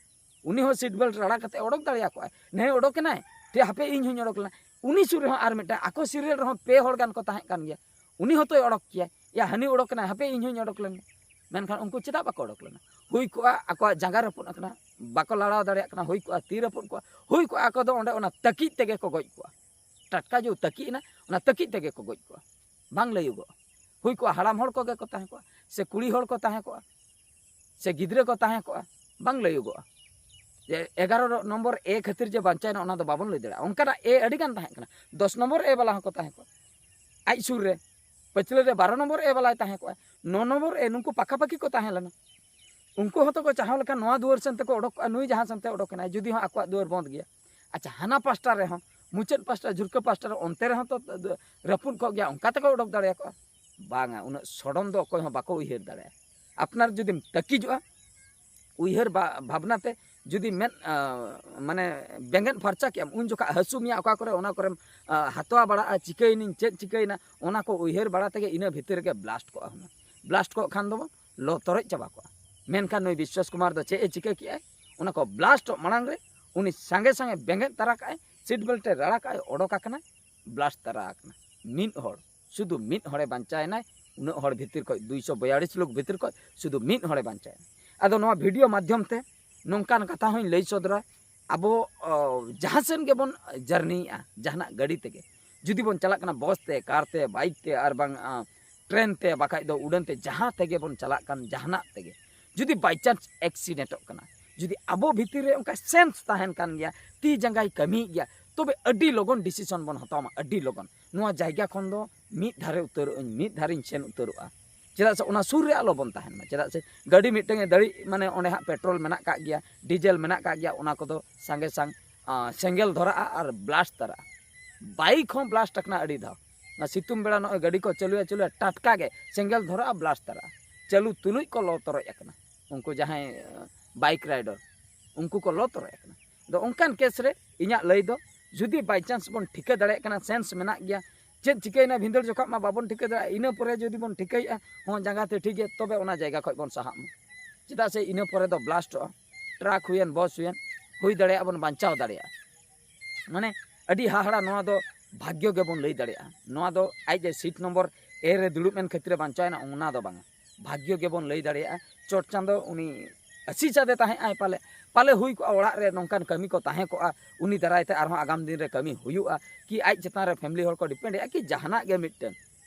ᱩᱱᱤ ᱦᱚᱸ ᱥᱤᱴ ᱵᱮᱞᱴ ᱨᱟᱲᱟ ᱠᱟᱛᱮ ᱚᱰᱚᱠ ᱫᱟᱲᱮᱭᱟᱠᱚᱣᱟᱭ᱾ ᱱᱮᱭ ᱚᱰᱚᱠ ᱮᱱᱟᱭ, ᱴᱷᱤᱠ, ᱦᱟᱯᱮ ᱤᱧ ᱦᱚᱸᱧ ᱚᱰᱚᱠ ᱞᱮᱱᱟ᱾ ᱩᱱᱤ ᱥᱩᱨ ᱨᱮᱦᱚᱸ ᱟᱨ ᱢᱤᱫᱴᱟᱝ, ᱟᱠᱚ ᱥᱤᱨᱤᱭᱟᱞ ᱨᱮᱦᱚᱸ ᱯᱮ ᱦᱚᱲ ᱜᱟᱱ ᱠᱚ ᱛᱟᱦᱮᱸ ᱠᱟᱱ ᱜᱮᱭᱟ᱾ ᱩᱱᱤ ᱦᱚᱸᱛᱚᱭ ᱚᱰᱚᱠ ᱠᱮᱭᱟ, ᱭᱟ ᱦᱟᱹᱱᱤ ᱚᱰᱚᱠ ᱮᱱᱟᱭ, ᱦᱟᱯᱮ ᱤᱧ ᱦᱚᱸᱧ ᱚᱰᱚᱠ ᱞᱮᱱ ᱜᱮ᱾ ᱢᱮᱱᱠᱷᱟᱱ ᱩᱱᱠᱩ ᱪᱮᱫᱟᱜ ᱵᱟᱠᱚ ᱚᱰᱚᱠ ᱞᱮᱱᱟ? ᱦᱩᱭ ᱠᱚᱜᱼᱟ ᱟᱠᱚᱣᱟᱜ ᱡᱟᱸᱜᱟ ᱨᱟᱹᱯᱩᱫ ᱟᱠᱟᱱᱟ, ᱵᱟᱠᱚ ᱞᱟᱲᱟᱣ ᱫᱟᱲᱮᱭᱟᱜ ᱠᱟᱱᱟ, ᱦᱩᱭ ᱠᱚᱜᱼᱟ ᱛᱤ ᱨᱟᱹᱯᱩᱫ ᱠᱚᱜᱼᱟ, ᱦᱩᱭ ᱠᱚᱜᱼᱟ ᱟᱠᱚ ᱫᱚ ᱚᱸᱰᱮ ᱚᱱᱟ ᱛᱟᱹᱠᱤᱡ ᱛᱮᱜᱮ ᱠᱚ ᱜᱚᱡ ᱠᱚᱜᱼᱟ᱾ ᱴᱟᱴᱠᱟ ᱡᱮ ᱛᱟᱹᱠᱤᱡ ᱮᱱᱟ, ᱚᱱᱟ ᱛᱟᱹᱠᱤᱡ ᱛᱮᱜᱮ ᱠᱚ ᱜᱚᱡ ᱠᱚᱜᱼᱟ, ᱵᱟᱝ ᱞᱟᱹᱭᱚᱜᱚᱜᱼᱟ᱾ ᱦᱩᱭ ᱠᱚᱜᱼᱟ ᱦᱟᱲᱟᱢ ᱦᱚᱲ ᱠᱚᱜᱮ ᱠᱚ ᱛᱟᱦᱮᱸ ᱠᱚᱜᱼᱟ, ᱥᱮ ᱠᱩᱲᱤ ᱦᱚᱲ ᱠᱚ ᱛᱟᱦᱮᱸ ᱠᱚᱜᱼᱟ, ᱥᱮ ᱜᱤᱫᱽᱨᱟᱹ ᱠᱚ ᱛᱟᱦᱮᱸ ᱠᱚᱜᱼᱟ, ᱵᱟᱝ ᱞᱟᱹᱭᱚᱜᱚᱜᱼᱟ᱾ ᱡᱮ ᱮᱜᱟᱨᱚ ᱱᱚᱢᱵᱚᱨ ᱮ ᱠᱷᱟᱹᱛᱤᱨ ᱡᱮ ᱵᱟᱧᱪᱟᱣᱮᱱᱟ, ᱚᱱᱟ ᱫᱚ ᱵᱟᱵᱚᱱ ᱞᱟᱹᱭ ᱫᱟᱲᱮᱭᱟᱜᱼᱟ᱾ ᱚᱱᱠᱟᱱᱟᱜ ᱮ ᱟᱹᱰᱤ ᱜᱟᱱ ᱛᱟᱦᱮᱸ ᱠᱟᱱᱟ, ᱫᱚᱥ ᱱᱚᱢᱵᱚᱨ ᱮ ᱵᱟᱞᱟ ᱦᱚᱸᱠᱚ ᱛᱟᱦᱮᱸ ᱠᱚᱜᱼᱟ᱾ ᱟᱡ ᱥᱩᱨ ᱨᱮ ᱯᱟᱹᱪᱷᱞᱟᱹ ᱨᱮ ᱵᱟᱨᱚ ᱱᱚᱢᱵᱚᱨ ᱮ ᱵᱟᱞᱟᱭ ᱛᱟᱦᱮᱸ ᱠᱚᱜᱼᱟ, ᱱᱚ ᱱᱚᱢᱵᱚᱨ ᱮ, ᱱᱩᱠᱩ ᱯᱟᱠᱟᱯᱟᱠᱤ ᱠᱚ ᱛᱟᱦᱮᱸ ᱞᱮᱱᱟ᱾ ᱩᱱᱠᱩ ᱦᱚᱸᱛᱚ ᱠᱚ ᱪᱟᱦᱟᱣ ᱞᱮᱠᱷᱟᱱ ᱱᱚᱣᱟ ᱫᱩᱣᱟᱹᱨ ᱥᱮᱱ ᱛᱮᱠᱚ ᱚᱰᱚᱠ ᱠᱚᱜᱼᱟ, ᱱᱩᱭ ᱡᱟᱦᱟᱸ ᱥᱮᱱ ᱛᱮ ᱚᱰᱚᱠ ᱮᱱᱟᱭ, ᱡᱩᱫᱤ ᱦᱚᱸ ᱟᱠᱚᱣᱟᱜ ᱫᱩᱣᱟᱹᱨ ᱵᱚᱱᱫ ᱜᱮᱭᱟ᱾ ᱟᱪᱪᱷᱟ, ᱦᱟᱱᱟ ᱯᱟᱥᱴᱟ ᱨᱮᱦᱚᱸ, ᱢᱩᱪᱟᱹᱫ ᱯᱟᱥᱴᱟ, ᱡᱷᱩᱨᱠᱟᱹ ᱯᱟᱥᱴᱟ ᱨᱮ, ᱚᱱᱛᱮ ᱨᱮᱦᱚᱸ ᱛᱚ ᱨᱟᱹᱯᱩᱫ ᱠᱚᱜ ᱜᱮᱭᱟ, ᱚᱱᱠᱟ ᱛᱮᱠᱚ ᱚᱰᱚᱠ ᱫᱟᱲᱮᱭᱟᱠᱚᱣᱟ? ᱵᱟᱝᱟ, ᱩᱱᱟᱹᱜ ᱥᱚᱰᱚᱢ ᱫᱚ ᱚᱠᱚᱭ ᱦᱚᱸ ᱵᱟᱠᱚ ᱩᱭᱦᱟᱹᱨ ᱫᱟᱲᱮᱭᱟᱜᱼᱟ᱾ ᱟᱯᱱᱟᱨ ᱡᱩᱫᱤᱢ ᱛᱟᱹᱠᱤᱡᱚᱜᱼᱟ, ᱩᱭᱦᱟᱹᱨ ᱵᱟ-, ᱵᱷᱟᱵᱽᱱᱟ ᱛᱮ ᱡᱩᱫᱤ ᱢᱮᱫ, ᱟᱸ, ᱢᱟᱱᱮ ᱵᱮᱸᱜᱮᱫ ᱯᱷᱟᱨᱪᱟ ᱠᱮᱜᱼᱟᱢ, ᱩᱱ ᱡᱚᱠᱷᱟᱜ ᱦᱟᱹᱥᱩ ᱢᱮᱭᱟ, ᱚᱠᱟ ᱠᱚᱨᱮ, ᱚᱱᱟ ᱠᱚᱨᱮᱢ, ᱟᱸ, ᱦᱟᱛᱣᱟ ᱵᱟᱲᱟᱜᱼᱟ, ᱪᱤᱠᱟᱹᱭᱮᱱᱟᱹᱧ, ᱪᱮᱫ ᱪᱤᱠᱟᱹᱭᱮᱱᱟ, ᱚᱱᱟ ᱠᱚ ᱩᱭᱦᱟᱹᱨ ᱵᱟᱲᱟ ᱛᱮᱜᱮ ᱤᱱᱟᱹ ᱵᱷᱤᱛᱤᱨ ᱨᱮᱜᱮ blast ᱠᱚᱜᱼᱟ ᱦᱩᱱᱟᱹᱝ᱾ Blast ᱠᱚᱜ ᱠᱷᱟᱱ ᱫᱚ ᱞᱚ ᱛᱚᱨᱚᱡ ᱪᱟᱵᱟ ᱠᱚᱜᱼᱟ᱾ ᱢᱮᱱᱠᱷᱟᱱ ᱱᱩᱭ ᱵᱤᱥᱣᱟᱥ ᱠᱩᱢᱟᱨ ᱫᱚ ᱪᱮᱫ ᱮ ᱪᱤᱠᱟᱹ ᱠᱮᱜᱼᱟᱭ? ᱚᱱᱟ ᱠᱚ blastᱚᱜ ᱢᱟᱲᱟᱝ ᱨᱮ ᱩᱱᱤ ᱥᱟᱸᱜᱮ ᱥᱟᱸᱜᱮ ᱵᱮᱸᱜᱮᱫ ᱛᱟᱨᱟ ᱠᱟᱜᱼᱟᱭ, seat belt ᱮ ᱨᱟᱲᱟ ᱠᱟᱜᱼᱟᱭ, ᱚᱰᱚᱠ ᱟᱠᱟᱱᱟᱭ, blast ᱛᱟᱨᱟ ᱟᱠᱟᱱᱟ᱾ ᱢᱤᱫ ᱦᱚᱲ, ᱥᱩᱫᱷᱩ ᱢᱤᱫ ᱦᱚᱲᱮ ᱵᱟᱧᱪᱟᱣ ᱮᱱᱟᱭ᱾ ᱩᱱᱟᱹᱜ ᱦᱚᱲ ᱵᱷᱤᱛᱤᱨ ᱠᱷᱚᱱ, ᱫᱩᱭᱥᱚ ᱵᱚᱭᱟᱞᱤᱥ ᱞᱳᱠ ᱵᱷᱤᱛᱤᱨ ᱠᱷᱚᱱ ᱥᱩᱫᱷᱩ ᱢᱤᱫ ᱦᱚᱲᱮ ᱵᱟᱧᱪᱟᱣ ᱮᱱᱟ᱾ ᱟᱫᱚ ᱱᱚᱣᱟ video ᱢᱟᱫᱽᱫᱷᱚᱢ ᱛᱮ ᱱᱚᱝᱠᱟᱱ ᱠᱟᱛᱷᱟ ᱦᱚᱸᱧ ᱞᱟᱹᱭ ᱥᱚᱫᱚᱨᱟ, ᱟᱵᱚ, ᱚ, ᱡᱟᱦᱟᱸ ᱥᱮᱱ ᱜᱮᱵᱚᱱ ᱡᱟᱨᱱᱤᱭᱮᱜᱼᱟ, ᱡᱟᱦᱟᱱᱟᱜ ᱜᱟᱹᱰᱤ ᱛᱮᱜᱮ, ᱡᱩᱫᱤ ᱵᱚᱱ ᱪᱟᱞᱟᱜ ᱠᱟᱱᱟ ᱵᱚᱥ ᱛᱮ, ᱠᱟᱨ ᱛᱮ, ᱵᱟᱭᱤᱠ ᱛᱮ, ᱟᱨ ᱵᱟᱝ, ᱟ, ᱴᱨᱮᱱ ᱛᱮ, ᱵᱟᱠᱷᱟᱡ ᱫᱚ ᱩᱰᱟᱹᱱ ᱛᱮ, ᱡᱟᱦᱟᱸ ᱛᱮᱜᱮ ᱵᱚᱱ ᱪᱟᱞᱟᱜ ᱠᱟᱱ, ᱡᱟᱦᱟᱱᱟᱜ ᱛᱮᱜᱮ, ᱡᱩᱫᱤ by chance accidentᱚᱜ ᱠᱟᱱᱟ, ᱡᱩᱫᱤ ᱟᱵᱚ ᱵᱷᱤᱛᱤᱨ ᱨᱮ ᱚᱱᱠᱟ sense ᱛᱟᱦᱮᱱ ᱠᱟᱱ ᱜᱮᱭᱟ, ᱛᱤ ᱡᱟᱸᱜᱟᱭ ᱠᱟᱹᱢᱤᱭᱮᱫ ᱜᱮᱭᱟ, ᱛᱚᱵᱮ ᱟᱹᱰᱤ ᱞᱚᱜᱚᱱ decision ᱵᱚᱱ ᱦᱟᱛᱟᱣ ᱢᱟ, ᱟᱹᱰᱤ ᱞᱚᱜᱚᱱ᱾ ᱱᱚᱣᱟ ᱡᱟᱭᱜᱟ ᱠᱷᱚᱱ ᱫᱚ ᱢᱤᱫ ᱫᱷᱟᱨᱮ ᱩᱛᱟᱹᱨᱚᱜ ᱟᱹᱧ, ᱢᱤᱫ ᱫᱷᱟᱨᱮᱧ ᱥᱮᱱ ᱩᱛᱟᱹᱨᱚᱜᱼᱟ᱾ ᱪᱮᱫᱟᱜ ᱥᱮ ᱚᱱᱟ ᱥᱩᱨ ᱨᱮ ᱟᱞᱚ ᱵᱚᱱ ᱛᱟᱦᱮᱱ ᱢᱟ᱾ ᱪᱮᱫᱟᱜ ᱥᱮ ᱜᱟᱹᱰᱤ ᱢᱤᱫᱴᱟᱝ ᱮ ᱫᱟᱹᱲᱤᱡ, ᱢᱟᱱᱮ ᱚᱸᱰᱮ ᱦᱟᱸᱜ petrol ᱢᱮᱱᱟᱜ ᱠᱟᱜ ᱜᱮᱭᱟ, diesel ᱢᱮᱱᱟᱜ ᱠᱟᱜ ᱜᱮᱭᱟ, ᱚᱱᱟ ᱠᱚᱫᱚ ᱥᱟᱸᱜᱮ ᱥᱟᱝ, ᱟᱸ, ᱥᱮᱸᱜᱮᱞ ᱫᱷᱚᱨᱟᱜᱼᱟ ᱟᱨ blast ᱛᱟᱨᱟᱜᱼᱟ᱾ ᱵᱟᱭᱤᱠ ᱦᱚᱸ blast ᱟᱠᱟᱱᱟ ᱟᱹᱰᱤ ᱫᱷᱟᱣ᱾ ᱚᱱᱟ ᱥᱤᱛᱩᱝ ᱵᱮᱲᱟ ᱱᱚᱜᱼᱚᱭ ᱜᱟᱹᱰᱤ ᱠᱚ ᱪᱟᱹᱞᱩᱭᱟ, ᱪᱟᱹᱞᱩᱭᱟ, ᱴᱟᱴᱠᱟ ᱜᱮ ᱥᱮᱸᱜᱮᱞ ᱫᱷᱚᱨᱟᱜᱼᱟ, blast ᱛᱟᱨᱟᱜᱼᱟ᱾ ᱪᱟᱹᱞᱩ ᱛᱩᱞᱩᱡ ᱠᱚ ᱞᱚ ᱛᱚᱨᱚᱡ ᱟᱠᱟᱱᱟ ᱩᱱᱠᱩ ᱡᱟᱦᱟᱸᱭ, ᱟᱸ, bike rider, ᱩᱱᱠᱩ ᱠᱚ ᱞᱚ ᱛᱚᱨᱚᱡ ᱟᱠᱟᱱᱟ᱾ ᱟᱫᱚ ᱚᱱᱠᱟᱱ case ᱨᱮ ᱤᱧᱟᱹᱜ ᱞᱟᱹᱭ ᱫᱚ, ᱡᱩᱫᱤ by chance ᱵᱚᱱ ᱴᱷᱤᱠᱟᱹ ᱫᱟᱲᱮᱭᱟᱜ ᱠᱟᱱᱟ, sense ᱢᱮᱱᱟᱜ ᱜᱮᱭᱟ, ᱪᱮᱫ ᱪᱤᱠᱟᱹᱭᱮᱱᱟ ᱵᱷᱤᱸᱫᱟᱹᱲ ᱡᱚᱠᱷᱚᱱ ᱢᱟ ᱵᱟᱵᱚᱱ ᱴᱷᱤᱠᱟᱹ ᱫᱟᱲᱮᱭᱟᱜᱼᱟ, ᱤᱱᱟᱹ ᱯᱚᱨᱮ ᱡᱩᱫᱤ ᱵᱚᱱ ᱴᱷᱤᱠᱟᱹᱭᱮᱫᱼᱟ, ᱦᱚᱸ, ᱡᱟᱸᱜᱟ ᱛᱮ ᱴᱷᱤᱠ ᱜᱮᱭᱟ, ᱛᱚᱵᱮ ᱚᱱᱟ ᱡᱟᱭᱜᱟ ᱠᱷᱚᱱ ᱵᱚᱱ ᱥᱟᱦᱟᱜ ᱢᱟ᱾ ᱪᱮᱫᱟᱜ ᱥᱮ ᱤᱱᱟᱹ ᱯᱚᱨᱮ ᱫᱚ blastᱚᱜᱼᱟ, truck ᱦᱩᱭᱮᱱ, bus ᱦᱩᱭᱮᱱ, ᱦᱩᱭ ᱫᱟᱲᱮᱭᱟᱜᱼᱟ ᱵᱚᱱ ᱵᱟᱧᱪᱟᱣ ᱫᱟᱲᱮᱭᱟᱜᱼᱟ᱾ ᱢᱟᱱᱮ ᱟᱹᱰᱤ ᱦᱟᱦᱟᱲᱟ, ᱱᱚᱣᱟ ᱫᱚ ᱵᱷᱟᱜᱽᱭᱚ ᱜᱮᱵᱚᱱ ᱞᱟᱹᱭ ᱫᱟᱲᱮᱭᱟᱜᱼᱟ᱾ ᱱᱚᱣᱟ ᱫᱚ ᱟᱡ ᱡᱮ seat number A ᱨᱮ ᱫᱩᱲᱩᱵ ᱮᱱ ᱠᱷᱟᱹᱛᱤᱨ ᱮ ᱵᱟᱧᱪᱟᱣ ᱮᱱᱟ, ᱚᱱᱟ ᱫᱚ ᱵᱟᱝᱟ᱾ ᱵᱷᱟᱜᱽᱭᱚ ᱜᱮᱵᱚᱱ ᱞᱟᱹᱭ ᱫᱟᱲᱮᱭᱟᱜᱼᱟ᱾ ᱪᱚᱴ ᱪᱟᱸᱫᱚ ᱩᱱᱤ ᱟᱹᱥᱤᱥ ᱟᱫᱮ ᱛᱟᱦᱮᱸ ᱟᱭ ᱯᱟᱞᱮ, ᱯᱟᱞᱮ ᱦᱩᱭ ᱠᱚᱜᱼᱟ ᱚᱲᱟᱜ ᱨᱮ ᱱᱚᱝᱠᱟᱱ ᱠᱟᱹᱢᱤ ᱠᱚ ᱛᱟᱦᱮᱸ ᱠᱚᱜᱼᱟ, ᱩᱱᱤ ᱫᱟᱨᱟᱭ ᱛᱮ ᱟᱨᱦᱚᱸ ᱟᱜᱟᱢ ᱫᱤᱱ ᱨᱮ ᱠᱟᱹᱢᱤ ᱦᱩᱭᱩᱜᱼᱟ, ᱠᱤ ᱟᱡ ᱪᱮᱛᱟᱱ ᱨᱮ ᱯᱷᱮᱢᱤᱞᱤ ᱦᱚᱲ ᱠᱚ ᱰᱤᱯᱮᱱᱰ ᱮᱫᱼᱟ, ᱠᱤ ᱡᱟᱦᱟᱱᱟᱜ ᱜᱮ ᱢᱤᱫᱴᱮᱱ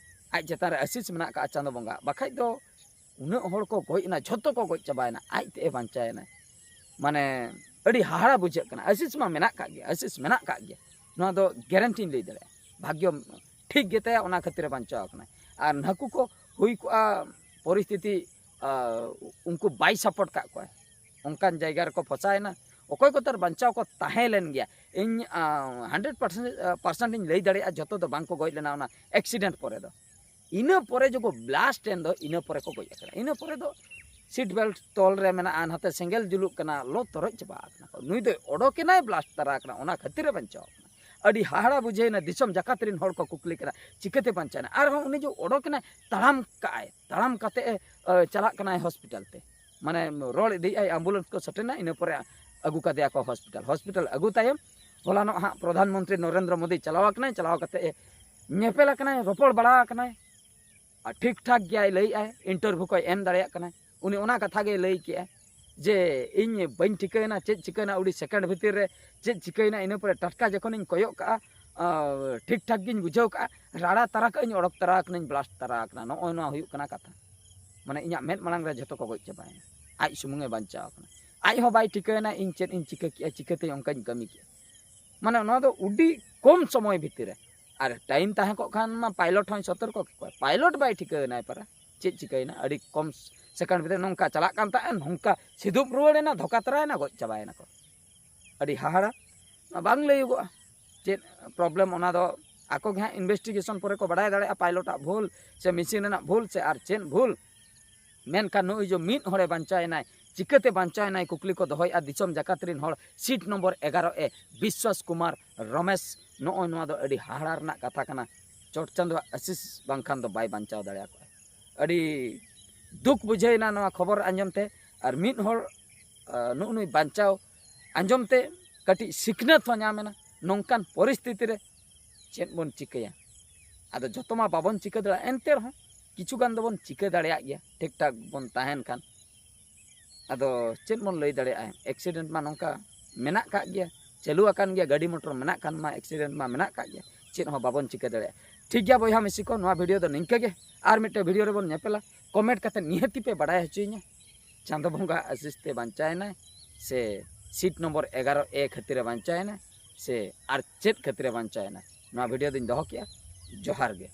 ᱟᱡ ᱪᱮᱛᱟᱱ ᱨᱮ ᱟᱹᱥᱤᱥ ᱢᱮᱱᱟᱜ ᱠᱟᱜᱼᱟ ᱪᱟᱸᱫᱚ ᱵᱚᱸᱜᱟ᱾ ᱵᱟᱠᱷᱟᱡ ᱫᱚ ᱩᱱᱟᱹᱜ ᱦᱚᱲ ᱠᱚ ᱜᱚᱡ ᱮᱱᱟ, ᱡᱷᱚᱛᱚ ᱠᱚ ᱜᱚᱡ ᱪᱟᱵᱟᱭᱮᱱᱟ, ᱟᱡ ᱛᱮᱫ ᱮ ᱵᱟᱧᱪᱟᱣ ᱮᱱᱟ᱾ ᱢᱟᱱᱮ ᱟᱹᱰᱤ ᱦᱟᱦᱟᱲᱟ ᱵᱩᱡᱷᱟᱹᱜ ᱠᱟᱱᱟ᱾ ᱟᱹᱥᱤᱥ ᱢᱟ ᱢᱮᱱᱟᱜ ᱠᱟᱜ ᱜᱮᱭᱟ, ᱟᱹᱥᱤᱥ ᱢᱮᱱᱟᱜ ᱠᱟᱜ ᱜᱮᱭᱟ, ᱱᱚᱣᱟ ᱫᱚ ᱜᱮᱨᱮᱱᱴᱤᱧ ᱞᱟᱹᱭ ᱫᱟᱲᱮᱭᱟᱜᱼᱟ᱾ ᱵᱷᱟᱜᱽᱭᱚ ᱴᱷᱤᱠ ᱜᱮᱛᱟᱭᱟ, ᱚᱱᱟ ᱠᱷᱟᱹᱛᱤᱨ ᱮ ᱵᱟᱧᱪᱟᱣ ᱟᱠᱟᱱᱟ᱾ ᱟᱨ ᱱᱟᱹᱠᱩ ᱠᱚ ᱦᱩᱭ ᱠᱚᱜᱼᱟ ᱯᱚᱨᱤᱥᱛᱷᱤᱛᱤ, ᱟᱨ ᱩᱱᱠᱩ ᱵᱟᱭ ᱥᱟᱯᱳᱨᱴ ᱠᱟᱜ ᱠᱚᱣᱟ, ᱚᱱᱠᱟᱱ ᱡᱟᱭᱜᱟ ᱨᱮᱠᱚ ᱯᱷᱟᱥᱟᱭᱮᱱᱟ᱾ ᱚᱠᱚᱭ ᱠᱚᱛᱟᱨ ᱵᱟᱧᱪᱟᱣ ᱠᱚ ᱛᱟᱦᱮᱸ ᱞᱮᱱ ᱜᱮᱭᱟ, ᱤᱧ ᱦᱟᱱᱰᱨᱮᱰ ᱯᱟᱨᱥᱮᱱᱴ ᱤᱧ ᱞᱟᱹᱭ ᱫᱟᱲᱮᱭᱟᱜᱼᱟ, ᱡᱷᱚᱛᱚ ᱫᱚ ᱵᱟᱝ ᱠᱚ ᱜᱚᱡ ᱞᱮᱱᱟ ᱚᱱᱟ ᱮᱠᱥᱤᱰᱮᱱᱴ ᱯᱚᱨᱮ ᱫᱚ᱾ ᱤᱱᱟᱹ ᱯᱚᱨᱮ ᱡᱚᱠᱷᱚᱱ ᱵᱞᱟᱥᱴ ᱮᱱ ᱫᱚ, ᱤᱱᱟᱹ ᱯᱚᱨᱮ ᱠᱚ ᱜᱚᱡ ᱟᱠᱟᱱᱟ᱾ ᱤᱱᱟᱹ ᱯᱚᱨᱮ ᱫᱚ ᱥᱤᱴ ᱵᱮᱞᱴ ᱛᱚᱞ ᱨᱮ ᱢᱮᱱᱟᱜᱼᱟ, ᱱᱟᱛᱮ ᱥᱮᱸᱜᱮᱞ ᱡᱩᱞᱩᱜ ᱠᱟᱱᱟ, ᱞᱚ ᱛᱚᱨᱚᱡ ᱪᱟᱵᱟ ᱟᱠᱟᱱᱟ ᱠᱚ᱾ ᱱᱩᱭ ᱫᱚᱭ ᱚᱰᱚᱠᱮᱱᱟᱭ, ᱵᱞᱟᱥᱴ ᱛᱟᱨᱟ ᱟᱠᱟᱱᱟ, ᱚᱱᱟ ᱠᱷᱟᱹᱛᱤᱨ ᱮ ᱵᱟᱧᱪᱟᱣ ᱟᱠᱟᱱᱟ᱾ ᱟᱹᱰᱤ ᱦᱟᱦᱟᱲᱟ ᱵᱩᱡᱷᱟᱹᱣᱮᱱᱟ, ᱫᱤᱥᱚᱢ ᱡᱟᱠᱟᱛ ᱨᱮᱱ ᱦᱚᱲ ᱠᱚ ᱠᱩᱠᱞᱤ ᱠᱟᱱᱟ, ᱪᱤᱠᱟᱹᱛᱮ ᱵᱟᱧᱪᱟᱣᱮᱱᱟ? ᱟᱨᱦᱚᱸ ᱩᱱᱤ ᱡᱮ ᱚᱰᱚᱠᱮᱱᱟᱭ, ᱛᱟᱲᱟᱢ ᱠᱟᱜᱼᱟᱭ, ᱛᱟᱲᱟᱢ ᱠᱟᱛᱮ ᱮ, ᱪᱟᱞᱟᱜ ᱠᱟᱱᱟᱭ ᱦᱚᱥᱯᱤᱴᱟᱞ ᱛᱮ, ᱢᱟᱱᱮ ᱨᱚᱲ ᱤᱫᱤᱭᱮᱫ ᱟᱭ, ᱟᱢᱵᱩᱞᱮᱱᱥ ᱠᱚ ᱥᱮᱴᱮᱨᱱᱟ, ᱤᱱᱟᱹ ᱯᱚᱨᱮ ᱟᱹᱜᱩ ᱠᱟᱫᱮᱭᱟ ᱠᱚ ᱦᱚᱥᱯᱤᱴᱟᱞ᱾ ᱦᱚᱥᱯᱤᱴᱟᱞ ᱟᱹᱜᱩ ᱛᱟᱭᱚᱢ ᱦᱚᱞᱟᱱᱚᱜ ᱦᱟᱸᱜ ᱯᱨᱚᱫᱷᱟᱱ ᱢᱚᱱᱛᱨᱤ ᱱᱚᱨᱮᱱᱫᱨᱚ ᱢᱳᱫᱤ ᱪᱟᱞᱟᱣ ᱟᱠᱟᱱᱟᱭ, ᱪᱟᱞᱟᱣ ᱠᱟᱛᱮ ᱮ ᱧᱮᱯᱮᱞ ᱟᱠᱟᱱᱟᱭ, ᱨᱚᱯᱚᱲ ᱵᱟᱲᱟ ᱟᱠᱟᱱᱟᱭ, ᱟᱨ ᱴᱷᱤᱠ ᱴᱷᱟᱠ ᱜᱮᱭᱟᱭ ᱞᱟᱹᱭᱮᱫ ᱟᱭ, ᱤᱱᱴᱟᱨᱵᱷᱤᱭᱩ ᱠᱚᱭ ᱮᱢ ᱫᱟᱲᱮᱭᱟᱜ ᱠᱟᱱᱟᱭ᱾ ᱩᱱᱤ ᱚᱱᱟ ᱠᱟᱛᱷᱟ ᱜᱮᱭ ᱞᱟᱹᱭ ᱠᱮᱜᱼᱟ ᱡᱮ ᱤᱧ ᱵᱟᱹᱧ ᱴᱷᱤᱠᱟᱹᱭᱮᱱᱟ ᱪᱮᱫ ᱪᱤᱠᱟᱹᱭᱮᱱᱟ, ᱟᱹᱰᱤ ᱥᱮᱠᱮᱱᱰ ᱵᱷᱤᱛᱤᱨ ᱨᱮ ᱪᱮᱫ ᱪᱤᱠᱟᱹᱭᱮᱱᱟ᱾ ᱤᱱᱟᱹ ᱯᱚᱨᱮ ᱴᱟᱴᱠᱟ ᱡᱚᱠᱷᱚᱱᱤᱧ ᱠᱚᱭᱚᱜ ᱠᱟᱜᱼᱟ, ᱟᱨ ᱴᱷᱤᱠ ᱴᱷᱟᱠ ᱜᱤᱧ ᱵᱩᱡᱷᱟᱹᱣ ᱠᱟᱜᱼᱟ, ᱨᱟᱲᱟ ᱛᱟᱨᱟ ᱠᱟᱜ ᱟᱹᱧ, ᱚᱰᱚᱠ ᱛᱟᱨᱟ ᱟᱠᱟᱱᱟᱹᱧ, ᱵᱞᱟᱥᱴ ᱛᱟᱨᱟ ᱟᱠᱟᱱᱟ᱾ ᱱᱚᱜᱼᱚᱭ ᱱᱚᱣᱟ ᱦᱩᱭᱩᱜ ᱠᱟᱱᱟ ᱠᱟᱛᱷᱟ, ᱢᱟᱱᱮ ᱤᱧᱟᱹᱜ ᱢᱮᱫ ᱢᱟᱲᱟᱝ ᱨᱮ ᱡᱷᱚᱛᱚ ᱠᱚ ᱜᱚᱡ ᱪᱟᱵᱟᱭᱮᱱᱟ, ᱟᱡ ᱥᱩᱢᱩᱝ ᱮ ᱵᱟᱧᱪᱟᱣ ᱟᱠᱟᱱᱟ᱾ ᱟᱡ ᱦᱚᱸ ᱵᱟᱭ ᱴᱷᱤᱠᱟᱹᱭᱮᱱᱟ ᱤᱧ ᱪᱮᱫ ᱤᱧ ᱪᱤᱠᱟᱹ ᱠᱮᱜᱼᱟ, ᱪᱤᱠᱟᱹᱛᱮ ᱚᱱᱠᱟᱧ ᱠᱟᱹᱢᱤ ᱠᱮᱜᱼᱟ᱾ ᱢᱟᱱᱮ ᱱᱚᱣᱟ ᱫᱚ ᱟᱹᱰᱤ ᱠᱚᱢ ᱥᱚᱢᱚᱭ ᱵᱷᱤᱛᱤᱨ ᱨᱮ, ᱟᱨ ᱴᱟᱭᱤᱢ ᱛᱟᱦᱮᱸ ᱠᱚᱜ ᱠᱷᱟᱱ ᱢᱟ ᱯᱟᱭᱞᱚᱴ ᱦᱚᱸᱭ ᱥᱚᱛᱚᱨᱠᱚ ᱠᱮᱠᱚᱣᱟ᱾ ᱯᱟᱭᱞᱚᱴ ᱵᱟᱭ ᱴᱷᱤᱠᱟᱹᱭᱮᱱᱟᱭ ᱯᱟᱨᱟ ᱪᱮᱫ ᱪᱤᱠᱟᱹᱭᱮᱱᱟ, ᱟᱹᱰᱤ ᱠᱚᱢ ᱥᱮᱠᱮᱱᱰ ᱵᱷᱤᱛᱤᱨ ᱱᱚᱝᱠᱟ ᱪᱟᱞᱟᱜ ᱠᱟᱱ ᱛᱟᱦᱮᱸᱫ, ᱱᱚᱝᱠᱟ ᱥᱤᱫᱩᱵ ᱨᱩᱣᱟᱹᱲᱮᱱᱟ, ᱫᱷᱚᱠᱟ ᱛᱚᱨᱟᱭᱮᱱᱟ, ᱜᱚᱡ ᱪᱟᱵᱟᱭᱮᱱᱟ ᱠᱚ᱾ ᱟᱹᱰᱤ ᱦᱟᱦᱟᱲᱟ, ᱵᱟᱝ ᱞᱟᱹᱭᱚᱜᱚᱜᱼᱟ ᱪᱮᱫ ᱯᱨᱚᱵᱞᱮᱢ, ᱚᱱᱟ ᱫᱚ ᱟᱠᱚ ᱜᱮ ᱦᱟᱸᱜ ᱤᱱᱵᱷᱮᱥᱴᱤᱜᱮᱥᱚᱱ ᱯᱚᱨᱮ ᱠᱚ ᱵᱟᱲᱟᱭ ᱫᱟᱲᱮᱭᱟᱜᱼᱟ, ᱯᱟᱭᱞᱚᱴᱟᱜ ᱵᱷᱩᱞ ᱥᱮ ᱢᱮᱥᱤᱱ ᱨᱮᱱᱟᱜ ᱵᱷᱩᱞ ᱥᱮ ᱟᱨ ᱪᱮᱫ ᱵᱷᱩᱞ᱾ ᱢᱮᱱᱠᱷᱟᱱ ᱱᱩᱜᱼᱩᱭ ᱡᱮ ᱢᱤᱫ ᱦᱚᱲᱮ ᱵᱟᱧᱪᱟᱣ ᱮᱱᱟᱭ, ᱪᱤᱠᱟᱹᱛᱮ ᱵᱟᱧᱪᱟᱣ ᱮᱱᱟᱭ ᱠᱩᱠᱞᱤ ᱠᱚ ᱫᱚᱦᱚᱭᱮᱫᱼᱟ ᱫᱤᱥᱚᱢ ᱡᱟᱠᱟᱛ ᱨᱮᱱ ᱦᱚᱲ᱾ ᱥᱤᱴ ᱱᱚᱢᱵᱚᱨ ᱮᱜᱟᱨᱚ ᱮ, ᱵᱤᱥᱣᱟᱥ ᱠᱩᱢᱟᱨ ᱨᱚᱢᱮᱥ, ᱱᱚᱜᱼᱚᱭ ᱱᱚᱣᱟ ᱫᱚ ᱟᱹᱰᱤ ᱦᱟᱦᱟᱲᱟ ᱨᱮᱱᱟᱜ ᱠᱟᱛᱷᱟ ᱠᱟᱱᱟ᱾ ᱪᱚᱴ ᱪᱟᱸᱫᱳᱣᱟᱜ ᱟᱥᱤᱥ ᱵᱟᱝᱠᱷᱟᱱ ᱫᱚ ᱵᱟᱭ ᱵᱟᱧᱪᱟᱣ ᱫᱟᱲᱮᱭᱟᱠᱚᱣᱟ᱾ ᱟᱹᱰᱤ ᱫᱩᱠ ᱵᱩᱡᱷᱟᱹᱣᱮᱱᱟ ᱱᱚᱣᱟ ᱠᱷᱚᱵᱚᱨ ᱟᱸᱡᱚᱢ ᱛᱮ᱾ ᱟᱨ ᱢᱤᱫ ᱦᱚᱲ, ᱟᱸ, ᱱᱩᱜᱼᱩ ᱱᱩᱭ ᱵᱟᱧᱪᱟᱣ ᱟᱸᱡᱚᱢ ᱛᱮ ᱠᱟᱹᱴᱤᱡ ᱥᱤᱠᱷᱱᱟᱹᱛ ᱦᱚᱸ ᱧᱟᱢ ᱮᱱᱟ᱾ ᱱᱚᱝᱠᱟᱱ ᱯᱚᱨᱤᱥᱛᱷᱤᱛᱤ ᱨᱮ ᱪᱮᱫ ᱵᱚᱱ ᱪᱤᱠᱟᱹᱭᱟ? ᱟᱫᱚ ᱡᱚᱛᱚ ᱢᱟ ᱵᱟᱵᱚᱱ ᱪᱤᱠᱟᱹ ᱫᱟᱲᱮᱭᱟᱜᱼᱟ, ᱮᱱᱛᱮ ᱨᱮᱦᱚᱸ ᱠᱤᱪᱷᱩ ᱜᱟᱱ ᱫᱚᱵᱚᱱ ᱪᱤᱠᱟᱹ ᱫᱟᱲᱮᱭᱟᱜ ᱜᱮᱭᱟ, ᱴᱷᱤᱠ ᱴᱷᱟᱠ ᱵᱚᱱ ᱛᱟᱦᱮᱱ ᱠᱷᱟᱱ᱾ ᱟᱫᱚ ᱪᱮᱫ ᱵᱚᱱ ᱞᱟᱹᱭ ᱫᱟᱲᱮᱭᱟᱜᱼᱟ, ᱮᱠᱥᱤᱰᱮᱱᱴ ᱢᱟ ᱱᱚᱝᱠᱟ ᱢᱮᱱᱟᱜ ᱠᱟᱜ ᱜᱮᱭᱟ, ᱪᱟᱹᱞᱩ ᱟᱠᱟᱱ ᱜᱮᱭᱟ, ᱜᱟᱹᱰᱤ ᱢᱚᱴᱚᱨ ᱢᱮᱱᱟᱜ ᱠᱷᱟᱱ ᱢᱟ ᱮᱠᱥᱤᱰᱮᱱᱴ ᱢᱟ ᱢᱮᱱᱟᱜ ᱠᱟᱜ ᱜᱮᱭᱟ, ᱪᱮᱫ ᱦᱚᱸ ᱵᱟᱵᱚᱱ ᱪᱤᱠᱟᱹ ᱫᱟᱲᱮᱭᱟᱜᱼᱟ᱾ ᱴᱷᱤᱠ ᱜᱮᱭᱟ ᱵᱚᱭᱦᱟ ᱢᱤᱥᱤ ᱠᱚ, ᱱᱚᱣᱟ ᱵᱷᱤᱰᱤᱭᱳ ᱫᱚ ᱱᱤᱝᱠᱟᱹ ᱜᱮ, ᱟᱨ ᱢᱤᱫᱴᱮᱱ ᱵᱷᱤᱰᱤᱭᱳ ᱨᱮᱵᱚᱱ ᱧᱮᱯᱮᱞᱟ᱾ ᱠᱚᱢᱮᱱᱴ ᱠᱟᱛᱮ ᱱᱤᱦᱟᱹᱛᱤ ᱯᱮ ᱵᱟᱲᱟᱭ ᱦᱚᱪᱚᱭᱤᱧᱟ, ᱪᱟᱸᱫᱚ ᱵᱚᱸᱜᱟ ᱟᱥᱤᱥ ᱛᱮ ᱵᱟᱧᱪᱟᱣᱮᱱᱟᱭ ᱥᱮ ᱥᱤᱴ ᱱᱚᱢᱵᱚᱨ ᱮᱜᱟᱨᱚ ᱮ ᱠᱷᱟᱹᱛᱤᱨ ᱮ ᱵᱟᱧᱪᱟᱣᱮᱱᱟ ᱥᱮ ᱟᱨ ᱪᱮᱫ ᱠᱷᱟᱹᱛᱤᱨ ᱮ ᱵᱟᱧᱪᱟᱣᱮᱱᱟ᱾ ᱱᱚᱣᱟ ᱵᱷᱤᱰᱤᱭᱳ ᱫᱚᱧ ᱫᱚᱦᱚ ᱠᱮᱜᱼᱟ᱾ ᱡᱚᱦᱟᱨ ᱜᱮ᱾